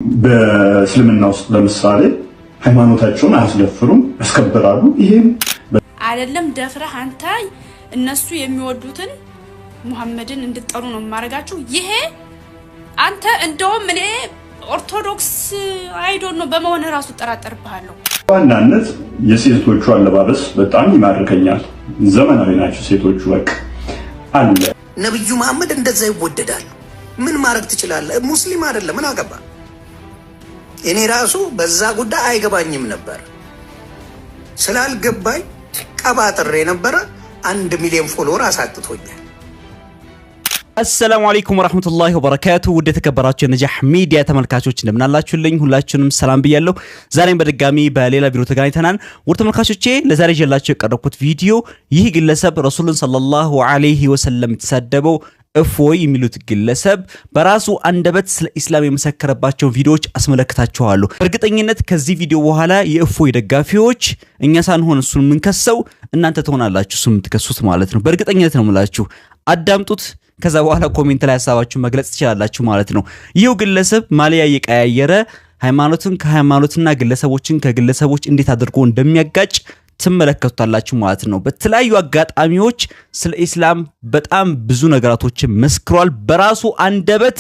በእስልምና ውስጥ ለምሳሌ ሃይማኖታቸውን አያስደፍሩም፣ ያስከብራሉ። ይሄም አይደለም ደፍረህ አንተ እነሱ የሚወዱትን ሙሐመድን እንድጠሉ ነው የማደርጋችሁ። ይሄ አንተ እንደውም እኔ ኦርቶዶክስ I don't know በመሆን ራሱ እጠራጠርብሃለሁ። በዋናነት የሴቶቹ አለባበስ በጣም ይማርከኛል። ዘመናዊ ናቸው ሴቶቹ። በቃ አለ ነብዩ መሐመድ እንደዛ ይወደዳሉ። ምን ማድረግ ትችላለህ? ሙስሊም አይደለም፣ ምን አገባ? እኔ ራሱ በዛ ጉዳይ አይገባኝም ነበር። ስላልገባኝ ቀባጥሬ ነበረ። 1 ሚሊዮን follower አሳጥቶኛል። السلام عليكم ورحمة الله وبركاته። ውድ የተከበራችሁ የነጃህ ሚዲያ ተመልካቾች እንደምናላችሁልኝ ሁላችሁንም ሰላም ብያለሁ። ዛሬም በድጋሚ በሌላ ቪዲዮ ተገናኝተናል። ውድ ተመልካቾቼ፣ ለዛሬ ይዤላችሁ የቀረብኩት ቪዲዮ ይህ ግለሰብ ረሱልን صلى الله عليه وسلم የተሳደበው እፎይ የሚሉት ግለሰብ በራሱ አንደበት ስለ ኢስላም የመሰከረባቸውን ቪዲዮዎች አስመለክታችኋለሁ። በእርግጠኝነት ከዚህ ቪዲዮ በኋላ የእፎይ ደጋፊዎች እኛ ሳንሆን እሱን የምንከሰው እናንተ ትሆናላችሁ፣ እሱን የምትከሱት ማለት ነው። በእርግጠኝነት ነው የምላችሁ። አዳምጡት። ከዛ በኋላ comment ላይ ሀሳባችሁን መግለጽ ትችላላችሁ ማለት ነው። ይህው ግለሰብ ማሊያ እየቀያየረ ሃይማኖትን ከሃይማኖትና ግለሰቦችን ከግለሰቦች እንዴት አድርጎ እንደሚያጋጭ ትመለከቱታላችሁ ማለት ነው። በተለያዩ አጋጣሚዎች ስለ ኢስላም በጣም ብዙ ነገራቶችን መስክሯል። በራሱ አንደበት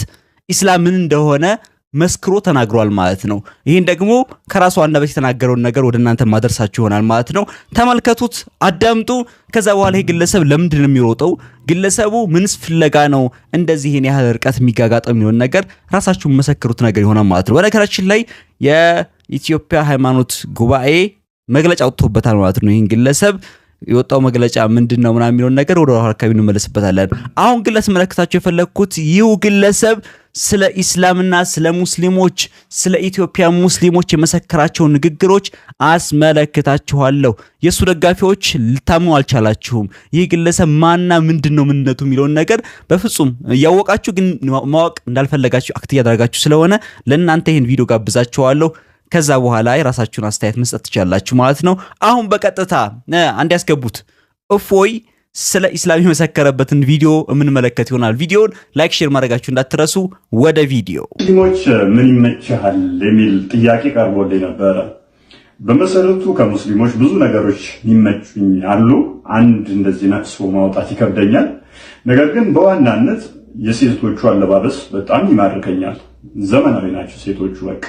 ኢስላም ምን እንደሆነ መስክሮ ተናግሯል ማለት ነው። ይህን ደግሞ ከራሱ አንደበት የተናገረውን ነገር ወደ እናንተ ማደርሳችሁ ይሆናል ማለት ነው። ተመልከቱት፣ አዳምጡ። ከዛ በኋላ ይህ ግለሰብ ለምንድን ነው የሚሮጠው? ግለሰቡ ምንስ ፍለጋ ነው እንደዚህ ይህን ያህል ርቀት የሚጋጋጠው የሚሆን ነገር ራሳችሁ መሰክሩት ነገር ይሆናል ማለት ነው። በነገራችን ላይ የኢትዮጵያ ሃይማኖት ጉባኤ መግለጫ አውጥቶበታል ማለት ነው። ይህን ግለሰብ የወጣው መግለጫ ምንድን ነው ምናምን የሚለውን ነገር ወደ ኋላ አካባቢ እንመለስበታለን። አሁን ግን ላስመለክታችሁ የፈለግኩት ይህ ግለሰብ ስለ ኢስላምና ስለ ሙስሊሞች፣ ስለ ኢትዮጵያ ሙስሊሞች የመሰከራቸውን ንግግሮች አስመለክታችኋለሁ። የእሱ ደጋፊዎች ልታምኑ አልቻላችሁም። ይህ ግለሰብ ማንና ምንድን ነው ምንነቱ የሚለውን ነገር በፍጹም እያወቃችሁ ግን ማወቅ እንዳልፈለጋችሁ act እያደረጋችሁ ስለሆነ ለእናንተ ይህን ቪዲዮ ጋብዛችኋለሁ። ከዛ በኋላ የራሳችሁን አስተያየት መስጠት ትችላላችሁ ማለት ነው። አሁን በቀጥታ አንድ ያስገቡት እፎይ ስለ ኢስላም የመሰከረበትን ቪዲዮ የምንመለከት ይሆናል። ቪዲዮን like፣ share ማድረጋችሁ እንዳትረሱ። ወደ ቪዲዮ። ሙስሊሞች ምን ይመችሃል የሚል ጥያቄ ቀርቦልኝ ነበረ። በመሰረቱ ከሙስሊሞች ብዙ ነገሮች የሚመቹኝ አሉ። አንድ እንደዚህ ነቅሶ ማውጣት ይከብደኛል። ነገር ግን በዋናነት የሴቶቹ አለባበስ በጣም ይማርከኛል። ዘመናዊ ናቸው ሴቶቹ። በቃ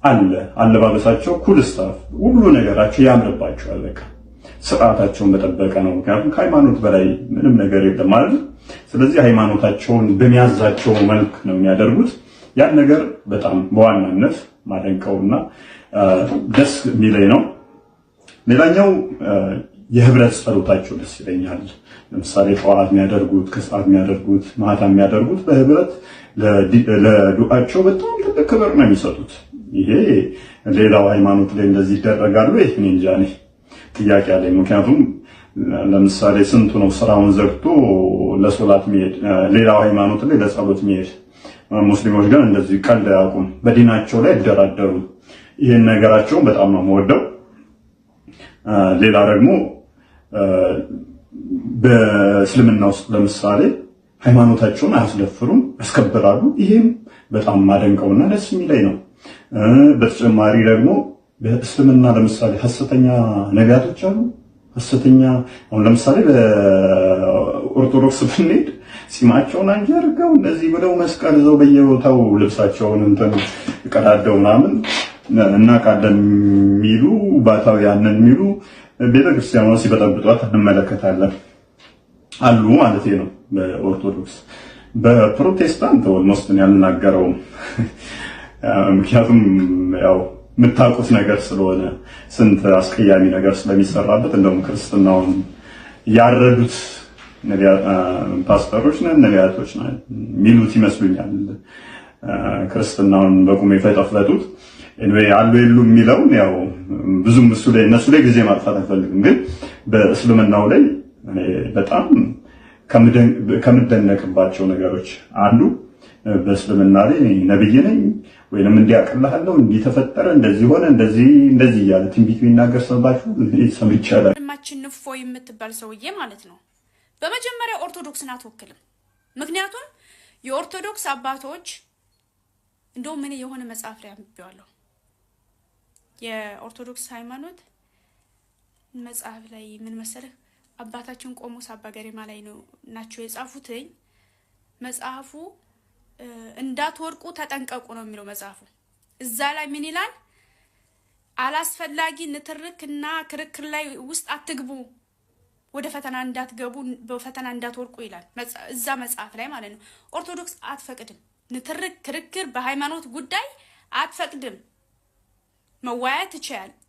አለ አለባበሳቸው cool stuff፣ ሁሉ ነገራቸው ያምርባቸዋል። በቃ ስርዓታቸውን በጠበቀ ነው። ምክንያቱም ከሃይማኖት በላይ ምንም ነገር የለም ማለት ነው። ስለዚህ ሃይማኖታቸውን በሚያዛቸው መልክ ነው የሚያደርጉት። ያን ነገር በጣም በዋናነት ማደንቀውና ደስ የሚለኝ ነው። ሌላኛው የህብረት ጸሎታቸው ደስ ይለኛል። ለምሳሌ ጠዋት የሚያደርጉት፣ ከሰዓት የሚያደርጉት፣ ማታ የሚያደርጉት በህብረት ለዱዓቸው በጣም ትልቅ ክብር ነው የሚሰጡት። ይሄ ሌላው ሃይማኖት ላይ እንደዚህ ይደረጋሉ? ይህ እኔ እንጃ፣ እኔ ጥያቄ አለኝ። ምክንያቱም ለምሳሌ ስንቱ ነው ስራውን ዘግቶ ለሶላት የሚሄድ፣ ሌላው ሃይማኖት ላይ ለጸሎት የሚሄድ? ሙስሊሞች ግን እንደዚህ ቀልድ አያውቁም። በዲናቸው ላይ አይደራደሩም። ይህን ነገራቸውን በጣም ነው የምወደው። ሌላ ደግሞ በእስልምና ውስጥ ለምሳሌ ሃይማኖታቸውን አያስደፍሩም፣ ያስከብራሉ። ይሄም በጣም ማደንቀውና ደስ የሚለኝ ነው። በተጨማሪ ደግሞ በእስልምና ለምሳሌ ሐሰተኛ ነቢያቶች አሉ። ሐሰተኛ አሁን ለምሳሌ በኦርቶዶክስ ብንሄድ ጺማቸውን አንጀርገው እንደዚህ ብለው መስቀል ይዘው በየቦታው ልብሳቸውን እንትን ቀዳደው ምናምን እናውቃለን የሚሉ፣ ባታውያንን የሚሉ ቤተክርስቲያኗ ሲበጠብጧት እንመለከታለን አሉ ማለት ነው። በኦርቶዶክስ፣ በፕሮቴስታንት almost ያልናገረውም፣ ምክንያቱም ያው የምታውቁት ነገር ስለሆነ፣ ስንት አስቀያሚ ነገር ስለሚሰራበት፣ እንደውም ክርስትናውን ያረዱት ፓስተሮች ነን፣ ነቢያቶች ነን የሚሉት ይመስሉኛል። ክርስትናውን በቁም የፈጠፈጡት አሉ የሉ የሚለውን ያው ብዙም እሱ ላይ እነሱ ላይ ጊዜ ማጥፋት አልፈልግም። ግን በእስልምናው ላይ በጣም ከምደነቅባቸው ነገሮች አንዱ በእስልምና ላይ ነብይ ነኝ ወይንም እንዲያቅልሃለሁ፣ እንዲተፈጠረ፣ እንደዚህ ሆነ፣ እንደዚህ እንደዚህ እያለ ትንቢት የሚናገር ሰምታችሁ ሰምቻለሁ። ወንድማችን እፎይ የምትባል ሰውዬ ማለት ነው። በመጀመሪያ ኦርቶዶክስን አትወክልም። ምክንያቱም የኦርቶዶክስ አባቶች እንደውም እኔ የሆነ መጽሐፍ ላይ አንብቤዋለሁ። የኦርቶዶክስ ሃይማኖት መጽሐፍ ላይ ምን መሰለህ፣ አባታችን ቆሞስ አባ ገሪማ ላይ ነው ናቸው የጻፉትኝ። መጽሐፉ እንዳትወድቁ ተጠንቀቁ ነው የሚለው መጽሐፉ። እዛ ላይ ምን ይላል? አላስፈላጊ ንትርክ እና ክርክር ላይ ውስጥ አትግቡ፣ ወደ ፈተና እንዳትገቡ፣ በፈተና እንዳትወድቁ ይላል እዛ መጽሐፍ ላይ ማለት ነው። ኦርቶዶክስ አትፈቅድም፣ ንትርክ ክርክር በሃይማኖት ጉዳይ አትፈቅድም። መወያየት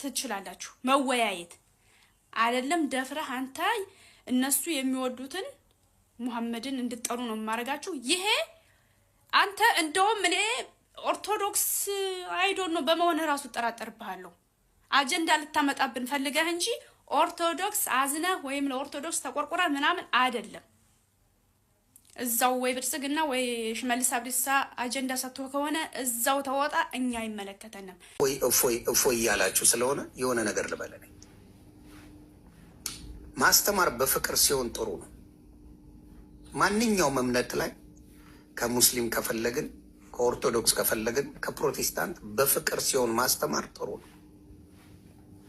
ትችላላችሁ፣ መወያየት አይደለም ደፍረህ አንተ እነሱ የሚወዱትን ሙሐመድን እንድጠሉ ነው የማደርጋችሁ። ይሄ አንተ እንደውም እኔ ኦርቶዶክስ I don't know በመሆንህ ራሱ እጠራጠርብሃለሁ። አጀንዳ ልታመጣብን ፈልገህ እንጂ ኦርቶዶክስ አዝነህ ወይም ለኦርቶዶክስ ተቆርቆረህ ምናምን አይደለም። እዛው ወይ ብልጽግና ወይ ሽመልስ አብዲሳ አጀንዳ ሰጥቶ ከሆነ እዛው ተወጣ፣ እኛ አይመለከተንም። እፎይ እፎይ እፎይ እያላችሁ ስለሆነ የሆነ ነገር ልበል። እኔ ማስተማር በፍቅር ሲሆን ጥሩ ነው። ማንኛውም እምነት ላይ ከሙስሊም ከፈለግን፣ ከኦርቶዶክስ ከፈለግን፣ ከፕሮቴስታንት በፍቅር ሲሆን ማስተማር ጥሩ ነው።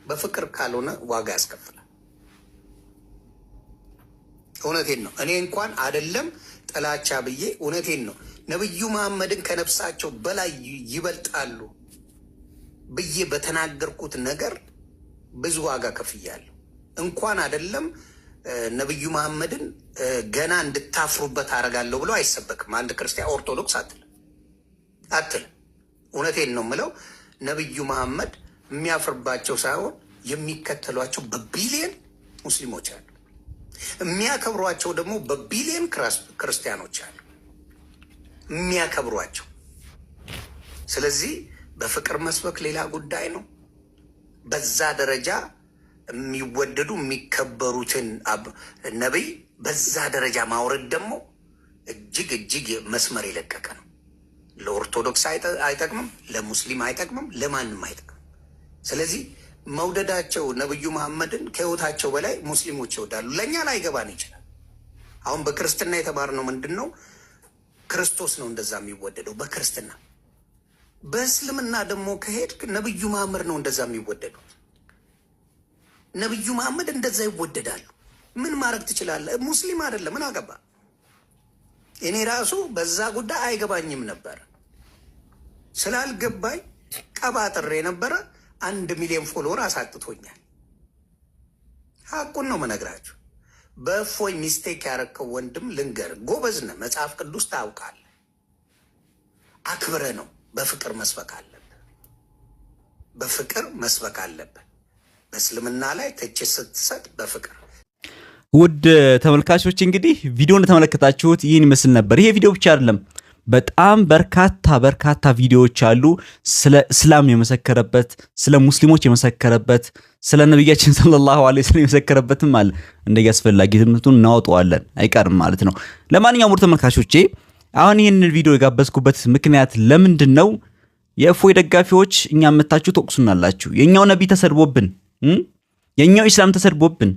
በፍቅር ካልሆነ ዋጋ ያስከፍላል። እውነቴን ነው። እኔ እንኳን አይደለም ጥላቻ ብዬ እውነቴን ነው። ነብዩ መሐመድን ከነፍሳቸው በላይ ይበልጣሉ ብዬ በተናገርኩት ነገር ብዙ ዋጋ ከፍያለሁ። እንኳን አይደለም ነብዩ መሐመድን ገና እንድታፍሩበት አደርጋለሁ ብሎ አይሰበክም። አንድ ክርስቲያን ኦርቶዶክስ አትልም አትልም። እውነቴን ነው የምለው። ነብዩ መሐመድ የሚያፍርባቸው ሳይሆን የሚከተሏቸው በቢሊየን ሙስሊሞች አሉ። የሚያከብሯቸው ደግሞ በቢሊየን ክርስቲያኖች አሉ የሚያከብሯቸው። ስለዚህ በፍቅር መስበክ ሌላ ጉዳይ ነው። በዛ ደረጃ የሚወደዱ የሚከበሩትን ነቢይ በዛ ደረጃ ማውረድ ደግሞ እጅግ እጅግ መስመር የለቀቀ ነው። ለኦርቶዶክስ አይጠቅምም፣ ለሙስሊም አይጠቅምም፣ ለማንም አይጠቅምም። ስለዚህ መውደዳቸው ነብዩ መሐመድን ከህይወታቸው በላይ ሙስሊሞች ይወዳሉ። ለእኛ ላይገባን ይችላል። አሁን በክርስትና የተማርነው ምንድን ነው? ክርስቶስ ነው እንደዛ የሚወደደው በክርስትና። በእስልምና ደግሞ ከሄድክ ነብዩ መሐመድ ነው እንደዛ የሚወደዱት። ነብዩ መሐመድ እንደዛ ይወደዳሉ። ምን ማድረግ ትችላለህ? ሙስሊም አይደለም፣ ምን አገባ? እኔ ራሱ በዛ ጉዳይ አይገባኝም ነበር። ስላልገባኝ ቀባጥሬ የነበረ 1 ሚሊዮን follower አሳጥቶኛል። ሀቁን ነው መነግራችሁ። በእፎይ mistake ያረከው ወንድም ልንገር፣ ጎበዝ ነህ፣ መጽሐፍ ቅዱስ ታውቃለህ። አክብረ ነው በፍቅር መስበክ አለብህ። በፍቅር መስበክ አለብህ። በእስልምና ላይ ትችት ስትሰጥ በፍቅር። ውድ ተመልካቾች፣ እንግዲህ ቪዲዮ እንደተመለከታችሁት ይህን ይመስል ነበር። ይሄ ቪዲዮ ብቻ አይደለም፣ በጣም በርካታ በርካታ ቪዲዮዎች አሉ። ስለ እስላም የመሰከረበት፣ ስለ ሙስሊሞች የመሰከረበት፣ ስለ ነቢያችን ሰለላሁ ዐለይሂ ወሰለም የመሰከረበትም አለ። እንደየ አስፈላጊነቱ እናወጣዋለን፣ አይቀርም ማለት ነው። ለማንኛውም ውድ ተመልካቾቼ፣ አሁን ይህንን ቪዲዮ የጋበዝኩበት ምክንያት ለምንድን ነው? የእፎይ ደጋፊዎች እኛ መታችሁ ትወቅሱናላችሁ። የኛው ነቢይ ተሰድቦብን፣ የኛው ኢስላም ተሰድቦብን፣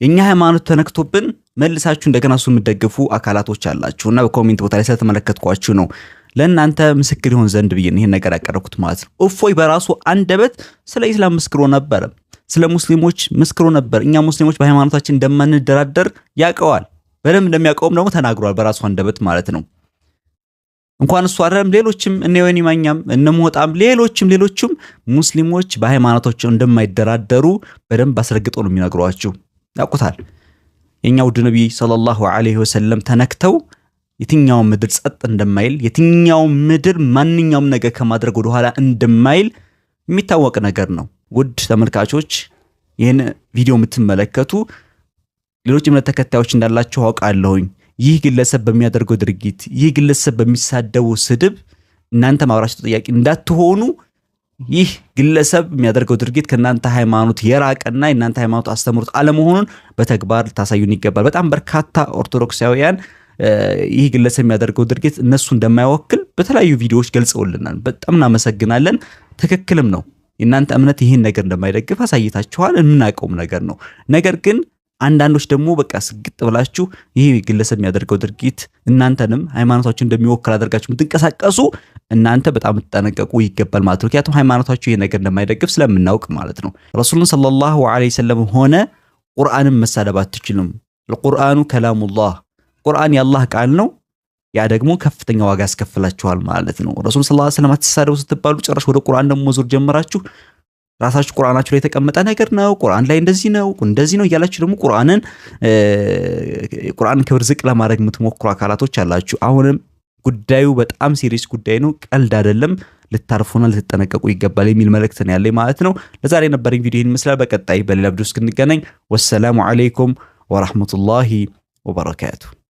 የኛ ሃይማኖት ተነክቶብን መልሳችሁ እንደገና እሱ የምትደግፉ አካላቶች አላችሁ እና በ comment ቦታ ላይ ስለተመለከትኳችሁ ነው ለእናንተ ምስክር ይሆን ዘንድ ብዬ ይህን ነገር ያቀረብኩት ማለት ነው። እፎይ በራሱ አንደበት ስለ ኢስላም ምስክሮ ነበረ፣ ስለ ሙስሊሞች ምስክሮ ነበር። እኛ ሙስሊሞች በሃይማኖታችን እንደማንደራደር ያውቀዋል። በደንብ እንደሚያውቀውም ደግሞ ተናግሯል በራሱ አንደበት ማለት ነው። እንኳን እሱ አይደለም ሌሎችም እነ ዮኒ ማኛም እነ ሞጣም ሌሎችም ሌሎችም ሙስሊሞች በሃይማኖታቸው እንደማይደራደሩ በደንብ አስረግጠው ነው የሚነግሯችሁ። ያውቁታል። የኛ ውድ ነቢይ ሰለላሁ ዐለይሂ ወሰለም ተነክተው የትኛውም ምድር ጸጥ እንደማይል፣ የትኛውም ምድር ማንኛውም ነገር ከማድረግ ወደኋላ እንደማይል የሚታወቅ ነገር ነው። ውድ ተመልካቾች፣ ይህን ቪዲዮ የምትመለከቱ ሌሎች እምነት ተከታዮች እንዳላችሁ አውቃለሁኝ። ይህ ግለሰብ በሚያደርገው ድርጊት፣ ይህ ግለሰብ በሚሳደበው ስድብ እናንተ አብራችሁ ተጠያቂ እንዳትሆኑ፣ ይህ ግለሰብ የሚያደርገው ድርጊት ከእናንተ ሃይማኖት የራቀና የእናንተ ሃይማኖት አስተምሮት አለመሆኑን በተግባር ልታሳዩን ይገባል። በጣም በርካታ ኦርቶዶክሳውያን ይህ ግለሰብ የሚያደርገው ድርጊት እነሱ እንደማይወክል በተለያዩ ቪዲዮዎች ገልጸውልናል። በጣም እናመሰግናለን። ትክክልም ነው። የእናንተ እምነት ይህን ነገር እንደማይደግፍ አሳይታችኋል። የምናውቀውም ነገር ነው። ነገር ግን አንዳንዶች ደግሞ በቃ ስግጥ ብላችሁ ይህ ግለሰብ የሚያደርገው ድርጊት እናንተንም ሃይማኖታችሁ እንደሚወክል አድርጋችሁ የምትንቀሳቀሱ እናንተ በጣም ትጠነቀቁ ይገባል ማለት ነው። ምክንያቱም ሃይማኖታችሁ ይህ ነገር እንደማይደግፍ ስለምናውቅ ማለት ነው። ረሱሉን ሰለላሁ ዐለይሂ ወሰለም ሆነ ቁርአንን መሳደብ አትችሉም። القرآن كلام الله፣ ቁርአን የአላህ ቃል ነው። ያ ደግሞ ከፍተኛ ዋጋ ያስከፍላችኋል ማለት ነው። ረሱል ሰለላሁ ዐለይሂ ወሰለም አትሳደቡ ስትባሉ ጭራሽ ወደ ቁርአን ደግሞ መዞር ጀምራችሁ ራሳችሁ ቁርአናችሁ ላይ የተቀመጠ ነገር ነው፣ ቁርአን ላይ እንደዚህ ነው እንደዚህ ነው እያላችሁ ደግሞ ቁርአንን ክብር ዝቅ ለማድረግ የምትሞክሩ አካላቶች አላችሁ። አሁንም ጉዳዩ በጣም serious ጉዳይ ነው፣ ቀልድ አይደለም። ልታርፉና ልትጠነቀቁ ይገባል የሚል መልእክት ነው ያለኝ ማለት ነው። ለዛሬ የነበረኝ ቪዲዮ ይህን ይመስላል። በቀጣይ በሌላ ቪዲዮ እስክንገናኝ والسلام عليكم ورحمة الله وبركاته።